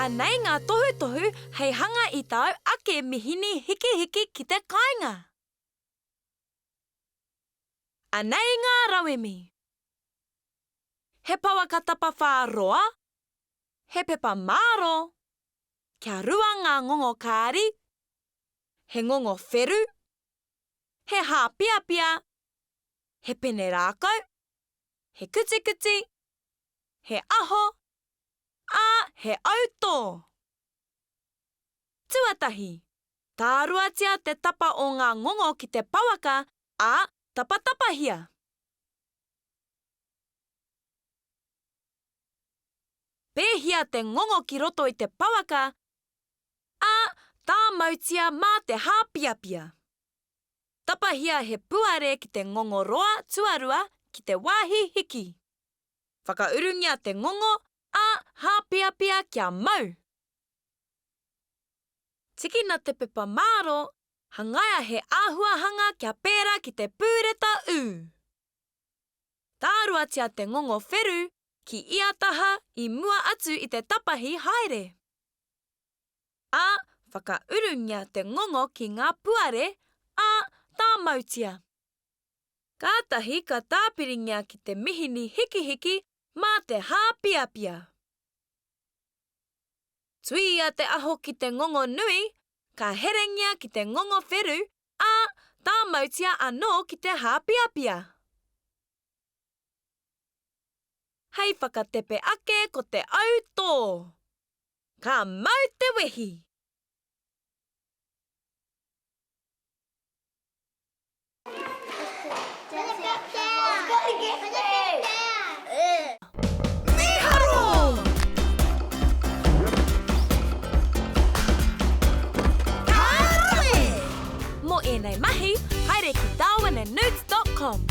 Anei ngā tohutohu hei hanga i tāu ake mihini hikihiki ki te kāinga. Anei ngā rauemi. He pouaka tapawhā roa, he pepa mārō, kia rua ngā ngongo kāri, he ngongo wheru, he hāpiapia, he pene rākau, he kutikuti, he aho, ā, he autō. Tuatahi, tāruatia te tapa o ngā ngongo ki te pouaka, ā, tapatapahia. Pēhia te ngongo ki roto i te pouaka, ā, tāmautia mā te hāpiapia. Tapahia he puare ki te ngongo roa tuarua ki te wāhi hiki. Whakaurungia te ngongo, ā, hāpiapia kia mau. Tikina te pepa mārō, hangaia he āhuahanga kia pērā ki te pūreta ū. Tāruatia te ngongo wheru ki ia taha i mua atu i te tapahi haere. Ā, whakaurungia te ngongo ki ngā puare, ā, tāmautia. Kātahi ka tāpiringia ki te mihini hikihiki mā te hāpiapia. Tuia te aho ki te ngongo nui, ka herengia ki te ngongo wheru, ā, tāmautia anō ki te hāpiapia. Hei whakatepe ake ko te autō. Ka mau te wehi! Mīharo! Ka rawe! Mō ēnei mahi, haere ki darwinandnewts dot com.